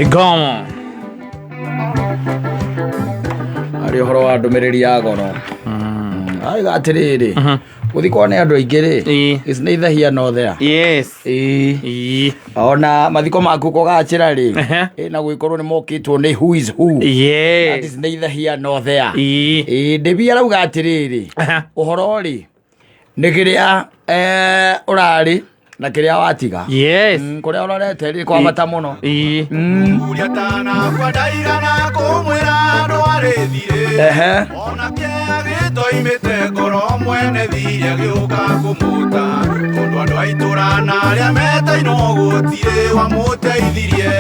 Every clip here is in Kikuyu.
Kĩgomo. Arĩ ũhoro wa ndũmĩrĩri ya goro. Aiga atĩrĩrĩ, gũthikwo nĩ andũ aingĩ rĩ, is neither here nor there. Ĩĩ. Ona mathiko maku kũgacĩra rĩ, na gũgĩkorwo nĩ mokĩtwo nĩ who is who. That is neither here nor there. Ĩĩ, Ndĩbi arauga atĩrĩrĩ, ũhoro rĩ, nĩ kĩrĩa ũrarĩ na kĩrĩa watiga. Kũrĩa ũrorete rĩ kwa bata mũno. Mũthuri atanakua ndaigana kũmwĩra ndwarĩ thirĩ. Onake agĩtoimĩte ngoro mwene thirĩ agĩũka kũmũta. Tondũ andũ a itũra na arĩa metainwo gũtirĩ wamũteithirie.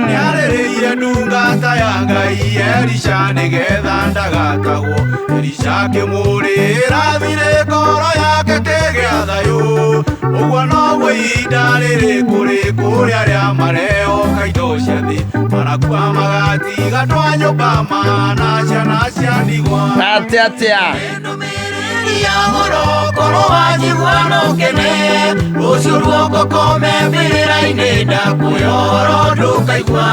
Nĩarĩrĩire ndungata ya Ngai Elisha nĩgetha ndagatahwo. Elisha akĩmũrĩra thirĩ ngoro yake kĩgĩa thayũ. Ũguo noguo ihinda rĩrĩ kũrĩ kũrĩa arĩa marehoka indo cia thĩ. Marakua magatiga twa nyũmba mana ciana cia ndigwa. Atĩa atĩa? Ndũmĩrĩri ya goro korwo wanjigua no kene. Rũciũ ruoko kome mbĩrĩra-inĩ ndakwĩra ũhoro ndũkaigua.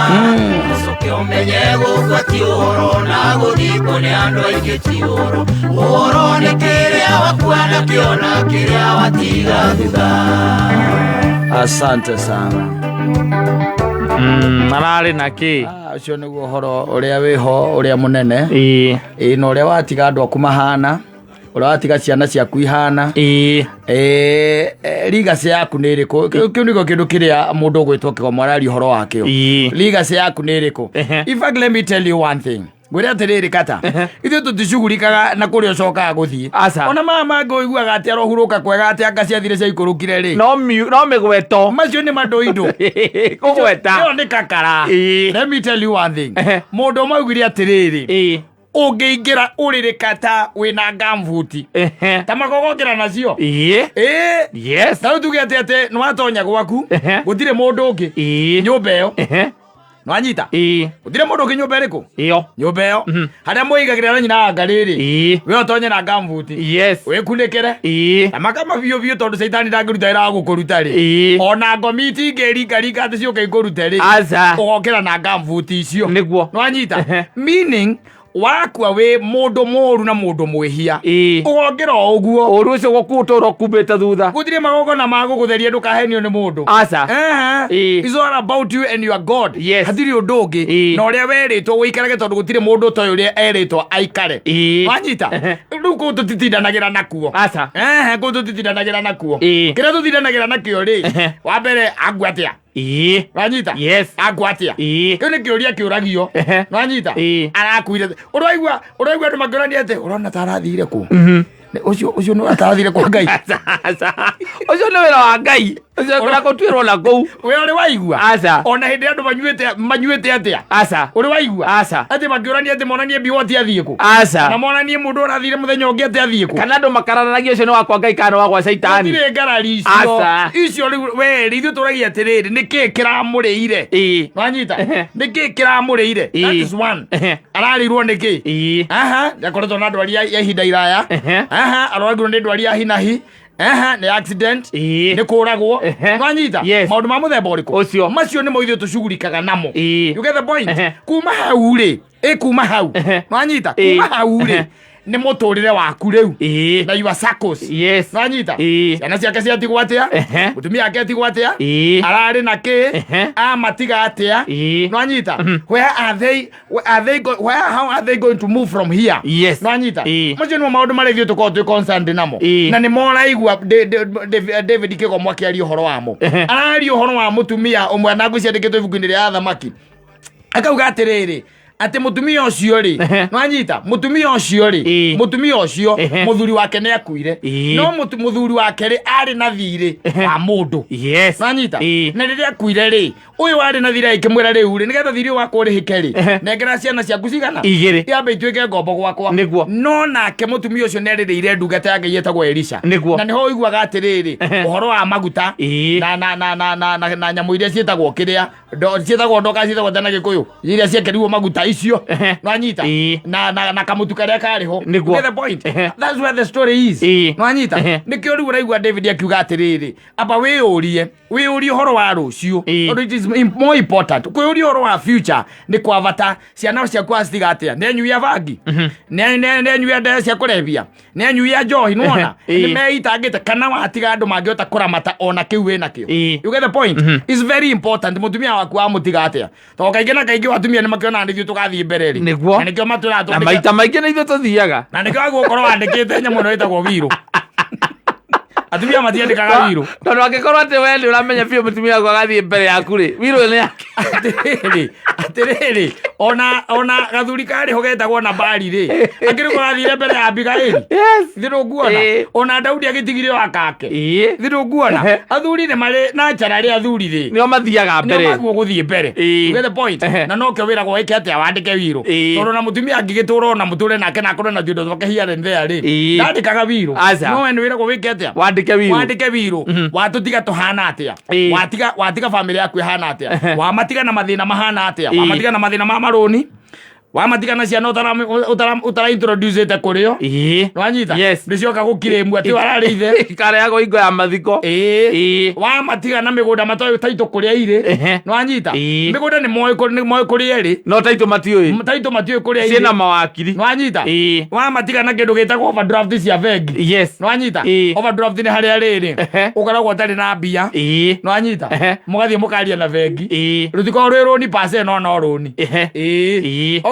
Ũcoke ũmenye gũkua ti ũhoro na gũthikwo nĩ andũ aingĩ ti ũhoro. Ũhoro nĩ kĩrĩa wakua nakĩo na kĩrĩa watiga thutha. Asante sana. Ararĩ na kĩ? Ũcio nĩguo ũhoro ũrĩa wĩho ũrĩa mũnene. Ĩĩ, na ũrĩa watiga andũ aku mahana, ũrĩa watiga ciana ciaku ihana. Legacy yaku nĩ ĩrĩkũ? Kĩu nĩkĩo kĩndũ kĩrĩa mũndũ ũgwĩtwo Kĩgomo araria ũhoro wakĩo. Legacy yaku nĩ ĩrĩkũ? In fact, let me tell you one thing. Ngwĩre atĩrĩrĩ kata, ithuĩ tũticugurikaga na kũrĩa ũcokaga gũthiĩ. Aca. Ona maya mangĩ ũiguaga atĩ arohurũka kwega atĩ anga ciathire ciaikũrũkire rĩ. No mĩgweto. Macio nĩ mandũindũ. Kũgweta. Ĩyo nĩ kakara. Let me tell you one thing. Mũndũ ũmwe augire atĩrĩrĩ, ũngĩingĩra ũrĩrĩ kata wĩna ngambuti. Ta magogokĩra nacio. Ĩĩ. Ta rĩu tuge atĩ atĩ nĩwatonya gwaku, gũtirĩ mũndũ ũngĩ. Nyũmba ĩyo. Nĩwanyita? Gũtirĩ mũndũ ũngĩ nyũmba ĩrĩkũ? Ĩyo. Nyũmba ĩyo. Harĩa mwĩigagĩrĩra na nyina wa ngarĩ rĩ. We ũtonye na ngambuti. Wĩkunĩkĩre. Na makama biũ biũ tondũ caitani ndangĩruta wĩra wa gũkũruta rĩ. Ona ngomi itingĩringaringa atĩ ciũke ikũrute rĩ. Aca. Ũgokĩra na ngambuti icio. Nĩguo. Nĩwanyita? Meaning, wakua wĩ mũndũ mũũru na mũndũ mwĩhia. Ũgokĩra o ũguo. Ũru ũcio gũkũtũra ũkumbĩte thutha. Gũtirĩ magongona ma gũgũtheria ndũkahenio nĩ mũndũ. Aca. It's all about you and your God. Hatirĩ ũndũ ũngĩ. Na ũrĩa werĩtwo ũikarage tondũ gũtirĩ mũndũ ũtoĩ ũrĩa erĩtwo aikare. Wanyita? Rĩu kũu tũtitindanagĩra nakuo. Aca. Kũu tũtitindanagĩra nakuo. Kĩrĩa tũtindanagĩra nakĩo rĩ, wa mbere akua atĩa? Wanyita? Akua atĩa? Kĩu nĩ kĩũria kĩũragio. Wanyita? Arakuire. Ũraigua, ũraigua andũ makĩũrania atĩ ũrona ta arathire kũ? Ũcio, ũcio nĩ atarathire kwa Ngai. Ũcio nĩ wĩra wa Ngai. Ũcio ũrĩa gũtuĩrwo na kũu. We ũrĩ waigua? Aca. Ona hĩndĩ ĩrĩa andũ manyuĩte atĩa? Aca. Ũrĩ waigua? Aca. Atĩ makĩũrania atĩ monanie biwoti athiĩ kũ? Aca. Na monanie mũndũ ũrathire mũthenya ũngĩ atĩ athiĩ kũ? Kana andũ makararanagia ũcio nĩ wa kwa Ngai kana wa gwa Caitani. Gũtirĩ ngarari icio. Aca. Icio rĩu we rĩ, ithuĩ tũragia atĩrĩrĩ, nĩ kĩĩ kĩramũrĩire? Wanyita? Nĩ kĩĩ kĩramũrĩire? That is one. Ararĩirwo nĩ kĩ? Aha, nĩakoretwo na ndwari ya ihinda iraya. Aha, arwaragirwo nĩ ndwari ya hinahi. Aha, nĩ accident. Nĩ kũragwo. Nwanyita? Maũndũ ma mũthemba ũrĩkũ? Ũcio. Macio nĩmo ithuĩ tũcugurikaga namo. You get the point? Kuma hau rĩ, kuma hau. Nwanyita? Kuma hau rĩ, nĩ mũtũrĩre waku rĩu. Na your circles. Nwanyita? Ciana ciake ciatigwo atĩa? Mũtumia wake atigwo atĩa? Ararĩ na kĩ? Amatiga atĩa? Nwanyita? Where are they? Where are they go, where, how are they going to move from here? Nwanyita? Macio nĩmo maũndũ marĩa ithuĩ tũkoragwo twĩ concerned namo. Na nĩ moraigua David Kĩgomo akĩaria ũhoro wamo. Araria ũhoro wa mũtumia ũmwe na ngwĩciria andĩkĩtwo ibuku-inĩ rĩa Athamaki. Akauga atĩrĩrĩ, atĩ mũtumia ũcio rĩ, nwanyita, mũtumia ũcio rĩ, mũtumia ũcio, mũthuri wake nĩ akuire. No mũthuri wake rĩ, arĩ na thirĩ wa mũndũ. Nwanyita? Na rĩrĩa akuire rĩ, ũyũ warĩ na thirĩ agĩkĩmwĩra rĩu rĩ, nĩgetha thirĩ ũyũ wakwa ũrĩhĩke rĩ, nengera ciana ciaku cigana? Igĩrĩ. Yambe ituĩke ngombo gwakwa. No nake mũtumia ũcio nĩarĩrĩire ndungata ya Ngai ĩtagwo Elisha. Na nĩho ũiguaga atĩrĩrĩ, ũhoro wa maguta, na nyamũ iria ciĩtagwo kĩrĩa, ciĩtagwo ndoka, ciĩtagwo tena Gĩkũyũ, iria ciekĩrirwo maguta icio nwanyita na kamutu karia kari ho. Nĩguo. Get the point? That's where the story is. Nwanyita nikio riu uraigua David akiuga atiriri, amba wiyurie wiyurie uhoro wa rucio, tondu it is more important kwiyuria uhoro wa future ni kwa bata. Ciana ciaku acitiga atia? Nĩ anyui a bangi, nĩ anyui a ndawa cia kũrebia, nĩ anyui a njohi, nĩwona? Nĩ meitangĩte kana watiga andũ mangĩhota kũramata ona kĩu wĩnakĩo. You get the point? It's very important. Mũtumia waku wamũtiga atĩa? Tondũ kaingĩ na kaingĩ atumia nĩ makĩonaga nĩ ithuĩ tũgathiĩ mbere rĩ. Nĩguo. Na nĩkĩo matwĩraga Na twandĩke maita maingĩ nĩ ithuĩ tũthiaga. Na nĩkĩo wagĩrĩirwo gũkorwo wandĩkĩte nyamũ ĩno ĩtagwo will. Atumia matiandĩkaga will. Tondũ angĩkorwo atĩ we nĩ ũramenya biũ mũtumia waku agathiĩ mbere yaku rĩ, will nĩ yake. Atĩrĩrĩ, ona gathuri karĩ ho getagwo Nabali rĩ, akĩrĩ kũrathire mbere ya Abigaili. Thĩ ndũkuona? Ona Daudi agĩtigire o akake. Thĩ ndũkuona? Athuri nĩ marĩ naturally, athuri rĩ, Nĩo mathiaga mbere. Nĩo maguo gũthiĩ mbere. You get the point? Na nokĩo wĩragwo wĩke atĩa? Wandĩke will. Tondũ na mũtumia angĩgĩtũra ona mũtũre nake na akorwo na tuindo twake here and there rĩ, ndandĩkaga will. Aca. No we nĩ wĩragwo wĩke atĩa? Wandĩke will. Wandĩke will. Watũtiga tũhana atĩa? Watiga family yaku ĩhana atĩa? Wamatiga na mathĩna mahana atĩa? Wamatiga na mathĩna ma marũni, wamatiga na ciana ũtara introduce ĩte kũrĩo. Nĩwanyita? Yes. Nĩcioka gũkirĩmbu atĩ wararĩ ithe. Ikareagwo ingo ya mathiko. Wamatiga na mĩgũnda matoĩ taitũ kũrĩa irĩ. Nĩwanyita? Mĩgũnda nĩ moĩ kũrĩa ĩrĩ. No taitũ matiũĩ. Taitũ matiũĩ kũrĩa irĩ. Ciĩna mawakiri. Nĩwanyita? Wamatiga na kĩndũ gĩtagwo overdraft cia bengi. Nĩwanyita? Overdraft nĩ harĩa rĩrĩ ũkoragwo ũtarĩ na mbia. Nĩwanyita? Mũgathiĩ mũkaria na bengi. Rũtikoragwo rwĩ rũni pase, no rũni.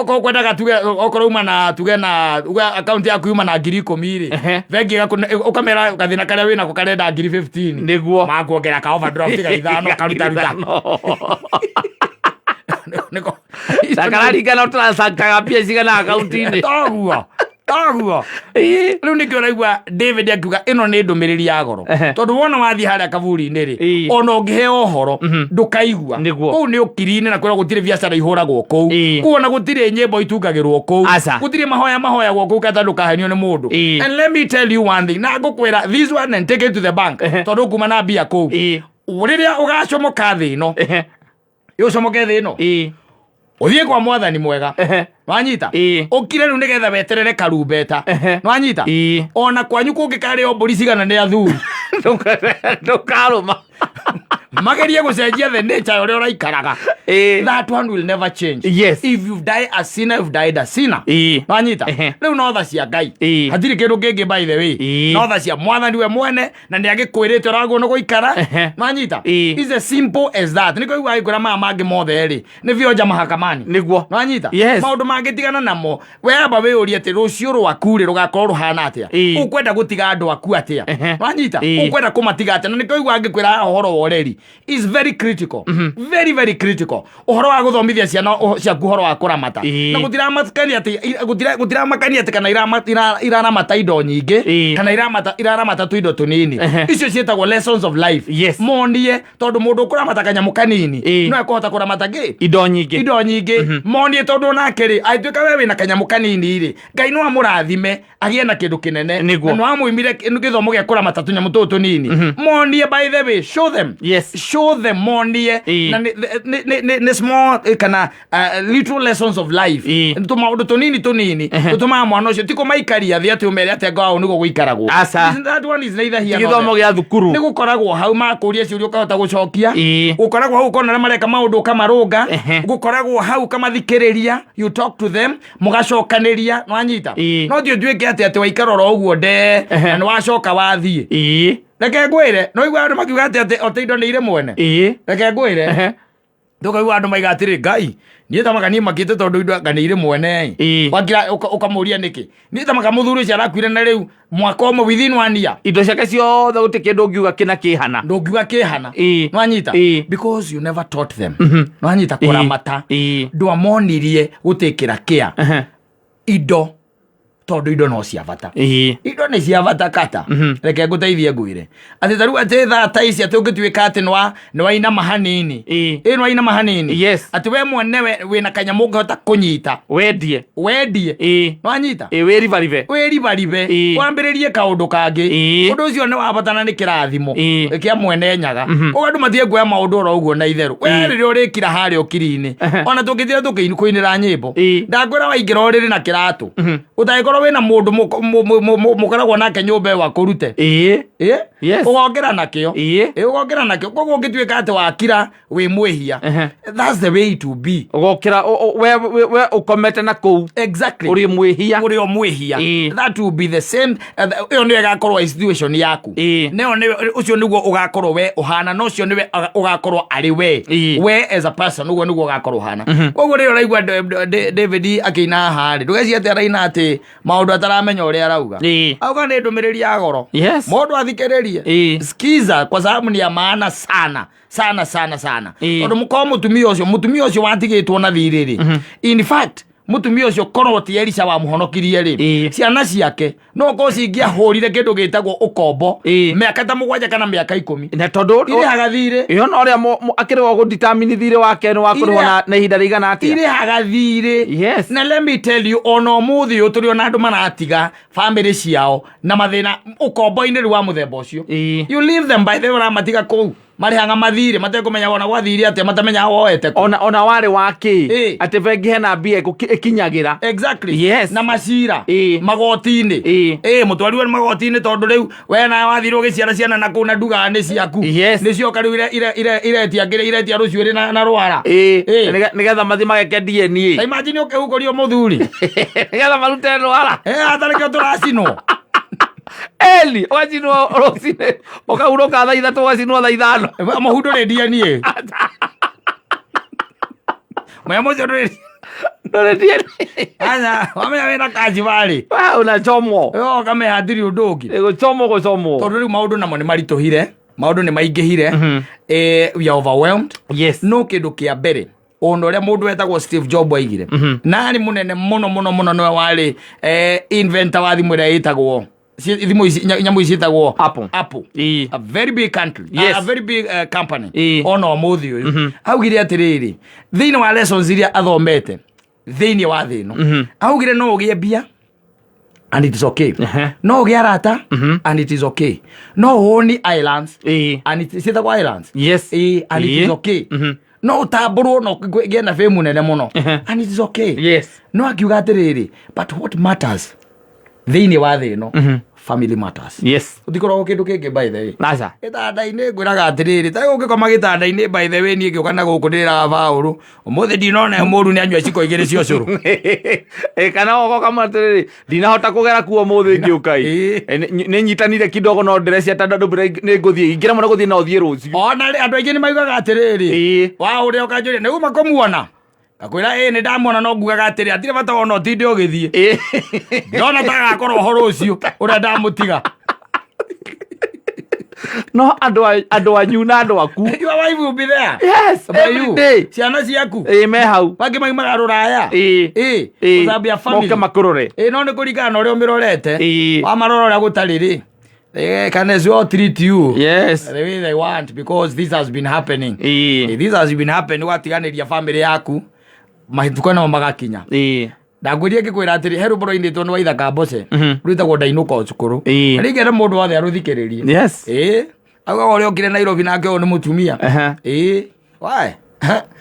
Okorwo kwendaga tuge okorwo uma na tuge na uge account yaku yuma na 10,000 rĩ, bengi ũkamera gathĩna karĩa wĩnako karenda 15,000. Makuongerera ka overdraft ga ithano karutaruta. Na kararingana ũtransactaga mbia cigana akaunti-inĩ. Toguo rĩu nĩkĩo ũraigua David akiuga ĩno nĩ ndũmĩrĩri ya goro. Tondũ wona wathiĩ harĩa kaburi-inĩ rĩ, ona ũngĩheo ũhoro ndũkaigua. Kũu nĩ ũkiri-inĩ na kwĩrwo gũtirĩ biacara ihũragwo kũu. Kũu ona gũtirĩ nyĩmbo itungagĩrwo kũu. Aca. Gũtirĩ mahoya mahoyagwo kũu kata ndũkahenio nĩ mũndũ. And let me tell you one thing, na ngũkwĩra this one and take it to the bank, tondũ kuma na mbia kũu, rĩrĩa ũgacomoka thĩ ĩno, ũcomoke thĩ ĩno, ũthiĩ kwa mwathani mwega. Wanyita? Ũkire rĩu nĩgetha weterere karumbeta. Nwanyita? Ona kwanyu kũngĩkarĩo mbũri cigana nĩ athuri, Ndũkarũma. Magerie gũcenjia the nature ya ũrĩa ũraikaraga, that one will never change. If you die a sinner, you've died a sinner. Nwanyita? Rĩu no tha cia Ngai. Hatirĩ kĩndũ kĩngĩ, by the way. No tha cia mwathani we mwene na nĩ agĩkwĩrĩte ũragwo nĩ gũikara. Nwanyita? It's as simple as that. Nĩkĩo igua agĩkwĩra maya mangĩ mothe rĩ, nĩ vionja mahakamani. Nwanyita? Yes. Maũndũ mangĩtigana namo, we amba wĩyũrie atĩ rũciũ rwaku rĩ, rũgakorwo rũhana atĩa? Ũkwenda gũtiga andũ aku atĩa? Nwanyita? Ũkwenda kũmatiga atĩa? Na nĩkĩo igua angĩkwĩra haha ũhoro wa ũreri is very critical, very very critical, ũhoro wa gũthomithia ciana ciaku ũhoro wa kũramata. Na gũtiramakania atĩ gũtiramakania atĩ kana iraramata indo nyingĩ kana iraramata tũindo tũnini. Icio ciĩtagwo lessons of life. Monie tondũ mũndũ ũkũramata kanyamũ kanini no ekũhota kũramata ngĩ Indo nyingĩ. Indo nyingĩ. Monie tondũ onake rĩ, angĩtuĩka we wĩna kanyamũ kanini rĩ, Ngai no amũrathime agĩe na kĩndũ kĩnene. Na no amũimire gĩthomo gĩa kũramata tũnyamũ tũtũ tũnini. Monie, by the way, show them. Show them, monie. Na nĩ small kana little lessons of life. Tũmaũndũ tũnini tũnini tũtũmaga mwana ũcio, ti kũmaikaria thĩ atĩ ũmere atĩ anga wao nĩguo gũikaragwo. Aca. That one is neither here Ti nor there. gĩthomo gĩa thukuru. Nĩ gũkoragwo hau makũria ciũria ũkahota gũcokia. Gũkoragwo hau ũkona arĩa mareka maũndũ ũkamarũnga. Gũkoragwo hau ũkamathikĩrĩria, you talk to them, mũgacokanĩria. Nwanyita? No ti ũtuĩke atĩ waikara oro ũguo nde na nĩ wacoka wathiĩ. Reke ngwĩre, no igua andũ makiuga atĩ ote indo nĩ irĩ mwene. Reke ngwĩre, tũkaigua andũ maiga atĩrĩ, Ngai, niĩ tamaka niĩ makĩte tondũ indo anga nĩ irĩ mwene. Wakira ũkamũria nĩkĩ, niĩ tamaka mũthuri ũcio arakuire na rĩu mwaka ũmwe, within one year, Indo ciake ciothe gũtirĩ kĩndũ ũngiuga kĩna kĩhana. Ndũngiuga kĩhana. Nwanyita? Because you never taught them. Nwanyita? Kũramata. Ndwamonirie gũtĩkĩra kĩa indo. Tondũ indo no cia bata. Ĩĩ. Indo nĩ cia bata kata. Reke ngũteithie ngwĩre atĩ ta rĩu atĩ thaa ta ici atĩ ũngĩtuĩka atĩ nĩwa nĩwainama hanini. Ĩĩ. Ĩ nĩwainama hanini. Yes. Atĩ we mwene wĩna kanyamũ ũngĩhota kũnyita. Wendie. Wendie. Ĩĩ. Nĩwanyita. Ĩĩ, wĩribaribe. Wĩribaribe. Ĩĩ. Wambĩrĩrie kaũndũ kangĩ. Ĩĩ. Ũndũ ũcio nĩ wa bata na nĩ kĩrathimo Ĩĩ. kĩa mwene Nyaga. Koguo andũ matige kuoya maũndũ oro ũguo na itherũ. We rĩrĩa ũrĩkira harĩa ũkiri-inĩ, ona tũngĩtira tũkĩinĩra nyĩmbo, Ĩĩ. ndakwĩra waingĩra ũrĩrĩ na kĩratũ, ũtangĩkorwo wĩna mũndũ mũkoragwo nake nyũmba ĩyo akũrute. Ĩĩ. Ĩĩ? Yes. Ũgokĩra nakĩo. Ĩĩ. Ĩĩ, ũgokĩra nakĩo. Koguo ũngĩtuĩka atĩ wakira wĩ mwĩhia, that's the way it will be. Ũgokĩra we ũkomete na kũu. Exactly. Ũrĩ mwĩhia. Ũrĩ o mwĩhia. Ĩĩ. That will be the same, ĩyo nĩyo ĩgakorwo situation yaku. Ĩĩ. Nĩyo nĩyo ũcio nĩguo ũgakorwo we ũhana, na ũcio nĩwe ũgakorwo arĩ we. Ĩĩ. We as a person ũguo nĩguo ũgakorwo ũhana. Koguo rĩrĩa ũraigua David akĩina haha rĩ, ndũgecirie atĩ araina atĩ maũndũ ataramenya ũrĩa arauga. Ĩĩ. Auga nĩ ndũmĩrĩri ya goro. Yes. Mũndũ athikĩrĩrie. Ĩĩ. Skiza kwa sababu ni ya maana sana sana sana sana. Ĩĩ. Tondũ mũkorwo mũtumia ũcio watigĩtwo na thirĩ rĩ, in fact mũtumia ũcio korwo ti Elisha wamũhonokirie rĩ, Ĩĩ. ciana ciake no korwo cingĩahũrire kĩndũ gĩtagwo ũkombo Ĩĩ. mĩaka ta 7 kana mĩaka 10. Na tondũ Irĩhaga thirĩ. ĩyo na ũrĩa akĩrĩ wa gũdetermine thirĩ wake nĩ wa kũrĩhwo na ihinda rĩigana atĩa. Irĩhaga thirĩ. Yes. Na let me tell you, ona ũmũthĩ ũyũ tũrĩ ona andũ maratiga family ciao na mathĩna ũkombo-inĩ rĩu wa mũthemba ũcio. Ĩĩ. You leave them by the way, ũramatiga kũu marĩhaga mathirĩ matekũmenya wona gwathire atĩa, matamenyaga woete kũ. Ona warĩ wa kĩ Ĩĩ. atĩ bengi hena mbia ĩkinyagĩra. Exactly. Yes. Na macira Ĩĩ. magoti-inĩ. Ĩĩ. Ĩĩ, mũtwariwe nĩ magoti-inĩ tondũ rĩu we nawe wathire ũgĩciara ciana na kũu na ndugaga nĩ ciaku. Yes. Nĩ cioka rĩu iretia kĩrĩa iretia rũcuĩrĩ na rwara. Ĩĩ. Ĩĩ. Nĩgetha mathiĩ mageke DNA. Ta imagine ũkĩhukũrio mũthuri. Nĩgetha marute rwara. Eh, atarĩkĩo tũracinwo. Eli, ũgacinwo rũcinĩ, ũkahurũka thaa 3 ũgacinwo thaa 5. Mũhu ndũrĩ DNA. Mũya mũcio ndũrĩ Ndũrĩ DNA. Anya, wamenya wĩna kacibarĩ. We unachomwo. Yo ũkamenya hatirĩ ũndũ ũngĩ. Gũchomwo gũchomwo. Tondũ rĩu maũndũ namo nĩ maritũhire, maũndũ nĩ maingĩhire. We are overwhelmed. Yes. No kĩndũ kĩa mbere ũndũ ũrĩa mũndũ wetagwo Steve Jobs aigire, na arĩ mũnene mũno mũno mũno, nĩwe warĩ inventor wa thimũ ĩrĩa ĩtagwo thimũ ici nyamũ ici ciĩtagwo Apple. Apple. Ĩĩ. A very big country. Yes. A very big company. Ĩĩ. Ona ũmũthĩ ũyũ augire atĩrĩrĩ, thĩinĩ wa lessons iria athomete thĩinĩ wa thĩ ĩno, augire no ũgĩe mbia and it is okay, no ũgĩe arata and it is okay, no ũni islands Ĩĩ. and it ciĩtagwo islands. Yes. Ĩĩ, and it Ĩĩ. is okay, no ũtambũrwo no ũgĩe na fame nene mũno and it is okay. Yes. No akiuga atĩrĩrĩ, but what matters thĩinĩ wa thĩ ĩno, family matters. Yes. Ũtikoragwo kĩndũ kĩngĩ by the way. Aca. Gĩtanda-inĩ ngwĩraga atĩrĩrĩ, ta rĩu ũngĩkoma gĩtanda-inĩ by the way, niĩ ngĩũka na gũkũ ndĩraga Paũlũ ũmũthĩ ndinona mũru nĩ anyua ciko 2 cia ũcũrũ. Ĩ, kana ogoka atĩrĩrĩ, ndinahota kũgera kuo ũmũthĩ ngĩũka Ĩĩ. ĩ. Nĩ nyitanire kidogo no ndĩrecia ta ndũ nĩ ngũthiĩ ingĩremwo nĩ gũthiĩ no thiĩ rũciũ. Ona andũ aingĩ nĩ maugaga atĩrĩrĩ, Ĩĩ. wa ũrĩa ũkanjũria nĩ uma kũmuona, ngakwĩra ĩĩ nĩ ndamuona, no ngugaga atĩrĩ hatirĩ bata wona ũtinde ũgĩthiĩ. Ĩĩ. Ndona ta agakorwo ũhoro ũcio ũrĩa ndamũtiga. No andũ anyu na andũ aku. Your wife will be there. Yes, By every you. day. Ciana ciaku. Ĩĩ, me hau. Bangĩ maumaga rũraya. Ĩĩ. Ĩĩ. Ĩĩ. Gũthambia family. Moke makũrore. Ĩĩ, no nĩ kũringana na ũrĩa ũmĩrorete. Ĩĩ. Wamarora ũrĩa gũtarĩ rĩ, they can as well treat you Yes. the way they want because this has been happening. Ĩĩ. This has been happening, watiganĩria family yaku mahĩtũko namo magakinya. Ĩĩ. Ndangwĩria ngĩkwĩra atĩrĩ, he rwĩmbo rwainĩtwo nĩ Waithaka Mboce rwĩtagwo Ndainũka o cukuru. Ĩĩ. Rĩngĩ mũndũ wothe arũthikĩrĩrie. Yes. Ĩĩ, augaga ũrĩa okire Nairobi nake ũyũ nĩ mũtumia. Ĩĩ, why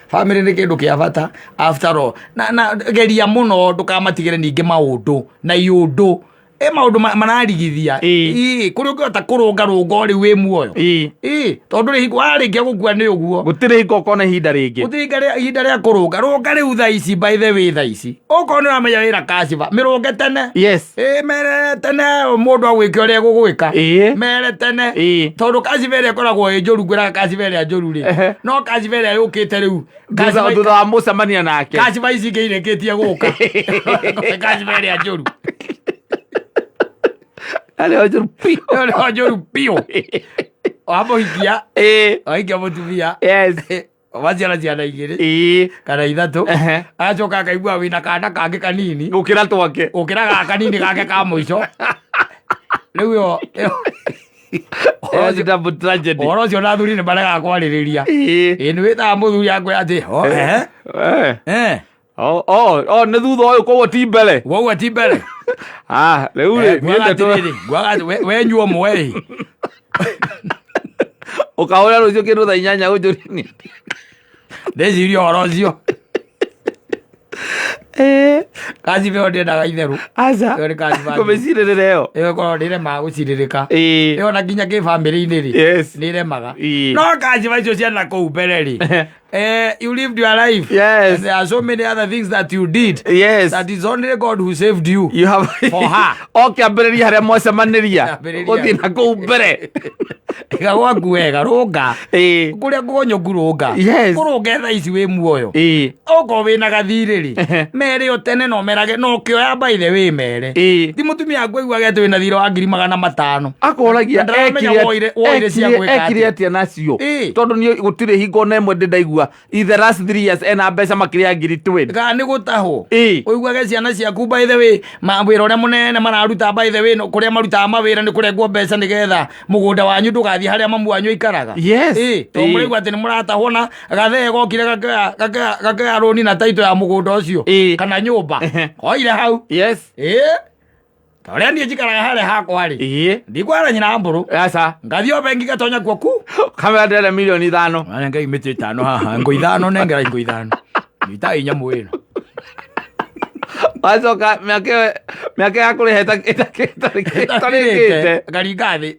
family nĩ kĩndũ kĩa bata after all. Na geria mũno ndũkamatigĩre ningĩ maũndũ na iũndũ ĩ maũndũ mararigithia. Ĩĩ. Ĩĩ, kũrĩa ũngĩhota kũrũnga rũnga o rĩu wĩ muoyo. Ĩĩ. Ĩĩ, tondũ rĩ hingo warĩkia gũkua nĩ ũguo. Gũtirĩ hingo ũkona ihinda rĩngĩ. Gũtirĩ ihinda rĩa kũrũnga rũnga rĩu thaa ici by the way, thaa ici okorwo nĩ ũramenya wĩra kaciba mĩrũnge tene. Yes. Ĩĩ, mere tene mũndũ agwĩke ũrĩa egũgwĩka. Ĩĩ. Mere tene. Ĩĩ. Tondũ kaciba ĩrĩa ĩkoragwo ĩ njũru, ngwĩraga kaciba ĩrĩa njũru rĩ, no kaciba ĩrĩa yũkĩte rĩu Thutha wa mũcemania nake. Kaciba ici ingĩ irĩkĩtie gũka, kaciba ĩrĩa njũru. Arĩa njũru biũ. Ĩyo nĩyo njũru biũ, wamũhikia Ĩĩ. wahikia mũtumia Yes. Waciara ciana igĩrĩ kana ithatũ, agacoka akaigua wĩna kana kangĩ kanini gũkĩra twake. Gũkĩra gaka kanini gake ka mũico. Rĩu ĩyo Ĩyo nĩ double tragedy. Ũhoro ũcio na athuri nĩ maregaga kwarĩrĩria. Ĩĩ, nĩ wĩtaga mũthuri akwĩra atĩ o ehe. Oh, nĩ thutha ũyũ, koguo ti mbere. Woguo ti mbere. Ah, rĩu rĩ, nguaga niĩ ndeto atĩrĩrĩ, nguaga atĩ we nyua ũmwe ĩ. Ũkahũra rũciũ kĩndũ thaa 8 ũnjũrie. Ndĩcirie ũhoro ũcio. Kacibe ĩyo ndĩendaga itherũ. Aca. Ĩyo nĩ kaciba. Kũmĩcirĩrĩra ĩyo. Ĩyo ĩkoragwo nĩ ĩremaga gũcirĩrĩka. Ĩyo na nginya kĩbamĩrĩ-inĩ rĩ, nĩ ĩremaga. No kaciba icio ciana kũu mbere rĩ, you lived your life. And there are so many other things that you did that is only God who saved you. You have For her. O kĩambĩrĩria harĩa mwacemanĩria. Kĩambĩrĩria. Gũthiĩ na kũu mbere. Iga gwaku wega, rũnga kũrĩa kũgonyoku, rũnga. Kũrũnge thaa ici wĩ muoyo. Okorwo wĩna gathirĩ rĩ, mere o tene no merage no ũkĩoya, by the way, mere. Ti mũtumia waku aiguage atĩ wĩna thirĩ wa 500,000. Akoragia Na ndaramenya woire cia gwĩka ekire atĩa. atĩa nacio. Tondũ niĩ gũtirĩ hingo ona ĩmwe ndĩ ndaigua in the last 3 years ena mbeca makĩria ya 20,000. Kana nĩ gũtahwo. Ũiguage ciana ciaku, by the way, wĩra ũrĩa mũnene mararuta, by the way, no, kũrĩa marutaga mawĩra nĩ kũrengwo mbeca nĩgetha mũgũnda wanyu ndũgathiĩ harĩa mamu wanyu aikaraga. Tondũ mũraigua atĩ nĩ mũratahwo na gathee gokire gakĩoya rũni na taito ya mũgũnda ũcio kana nyũmba oire hau. Ta ũrĩa niĩ njikaraga harĩa hakwa rĩ, ndikwara nyina mbũrũ. Aca. Ngathiĩ o bengi, ngatonya kuo ku. Kamera ndĩrenda 5 mirioni. Nengera mĩtĩ 5 haha, ngo 5, nengera ngo 5, nyitai nyamũ ĩno. Wacoka mĩaka ĩyo, mĩaka ya kũrĩha ĩtarĩkĩte. Ngaringa thĩ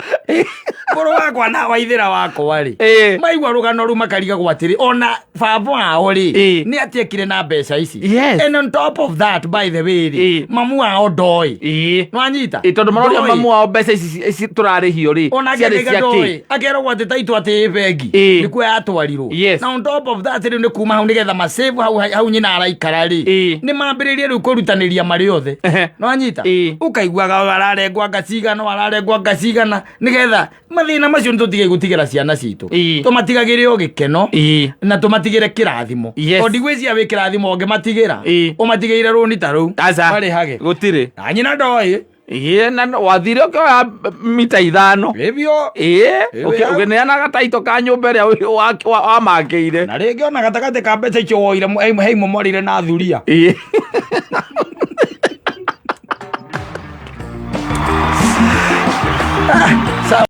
mũrũ wakwa na waithĩra wakwa rĩ, maigua rũgano rũu makarigagwo atĩrĩ, ona baba wao rĩ, nĩ atiekire na mbeca ici? And on top of that, by the way rĩ, mamu wao ndoĩ. Nwanyita? Tondũ maroria Ndoĩ. mamu wao mbeca ici tũrarĩhio rĩ, Ona ciarĩ akĩrĩga cia kĩ? ndoĩ, akeragwo atĩ taitũ atĩ ĩ bengi nĩkuo yatwarirwo. Na on top of that rĩu nĩ kuma hau nĩgetha masave hau hau nyina araikara rĩ, nĩ mambĩrĩrie rĩu kũrutanĩria marĩ othe. Nwanyita? Ũkaiguaga ũyũ ararengwo anga cigana, ũyũ ararengwo anga cigana, nĩgetha mathĩna macio nĩ tũtige gũtigĩra ciana citũ. Tũmatigagĩre o gĩkeno na tũmatigĩre kĩrathimo. Tondũ ndigwĩciria wĩ kĩrathimo ũngĩmatigĩra ũmatigĩire rũni ta rũu Aca. marĩhage Gũtirĩ. Na nyina ndoĩ. Na wathire ũkĩoya mita 5. Ĩbio. Ũkĩneana gataito ka nyũmba ĩrĩa wamakĩire. Na rĩngĩ ona gatagatĩ ka mbeca icio woire, he imwe mwarĩire na thuria. Sawa.